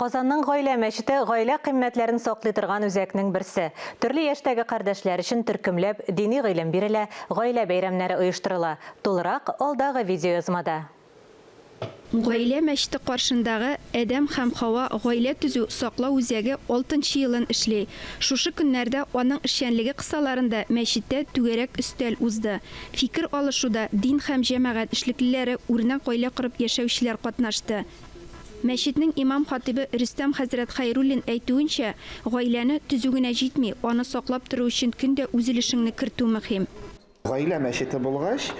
Казанның Гаилә мәчете гаилә кыйммәтләрен саклый торган үзәкнең берсе. Төрле яшьтәге кардәшләр өчен төркемләп дини гыйлем бирелә, гаилә бәйрәмнәре оештырыла. Тулырак, алдагы видеоязмада. Гаилә мәчете каршындагы Адәм һәм Хава гаилә төзү, саклау үзәге алтынчы елын эшли. Шушы көннәрдә аның эшчәнлеге кысаларында мәчеттә түгәрәк өстәл узды. Фикер алышуда дин һәм җәмәгать эшлеклеләре, үрнәк гаилә корып яшәүчеләр катнашты. Мәчетнең имам-хатыйбы Рөстәм хәзрәт Хәйруллин әйтүенчә, гаиләне төзү генә җитми, аны саклап тору өчен көн дә үз өлешеңне кертү мөһим. Гаилә мәчете булгач,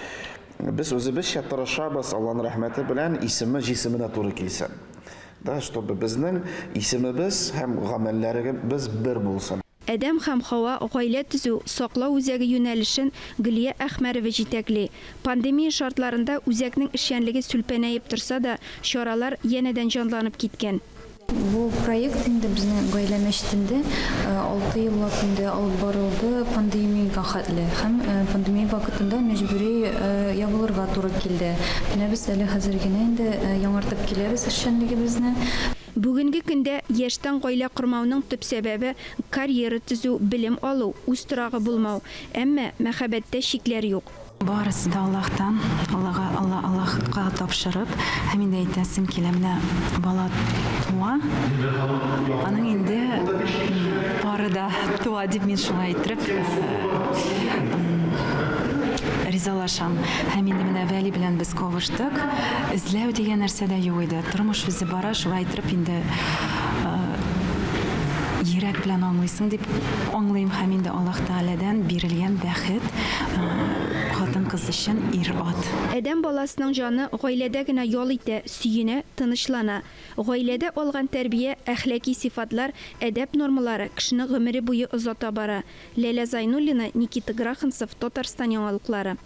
без үзебезчә тырышабыз, Алланың рәхмәте белән исеме җисеменә туры килсен. Да, чтобы безнең исемебез һәм гамәлләребез бер булсын. Адәм һәм Хава гаилә төзү, саклау үзәге юнәлешен Гөлия Әхмәрова җитәкли. Пандемия шартларында үзәкнең эшчәнлеге сүлпәнәеп торса да, чаралар янәдән җанланып киткән. Бу проект инде безнең Гаилә мәчетендә алты еллап инде алып барылды пандемиягә хәтле һәм пандемия вакытында мәҗбүри ябылырга туры килде. Менә без әле хәзер генә инде яңартып киләбез эшчәнлегебезне. Бүгенге көндә яшьтән гаилә кормауның төп сәбәбе, карьера төзү, белем алу, үз торагы булмау. Әмма мәхәббәттә чикләр юк. Барысы да Аллаһтан, Аллага, Алла, Аллаһка тапшырып, һәм инде әйтәсем килә, менә бала туа, аның инде пары да туа дип мин шулай иттереп ризалашам. Һәм инде менә Вәли белән без кавыштык. Эзләү дигән нәрсә дә юк иде. Тормыш үзе бара, шулай иттереп инде йөрәк белән аңлыйсың дип аңлыйм һәм инде Аллаһ Тәгаләдән бирелгән бәхет хатын-кыз өчен ир-ат. Адәм баласының җаны гаиләдә генә ял итә, сөенә, тынычлана. Гаиләдә алган тәрбия, әхлаки сыйфатлар, әдәп нормалары кешене гомере буе озата бара. Ләлә Зайнуллина, Никита Граханцев, Татарстан яңалыклары.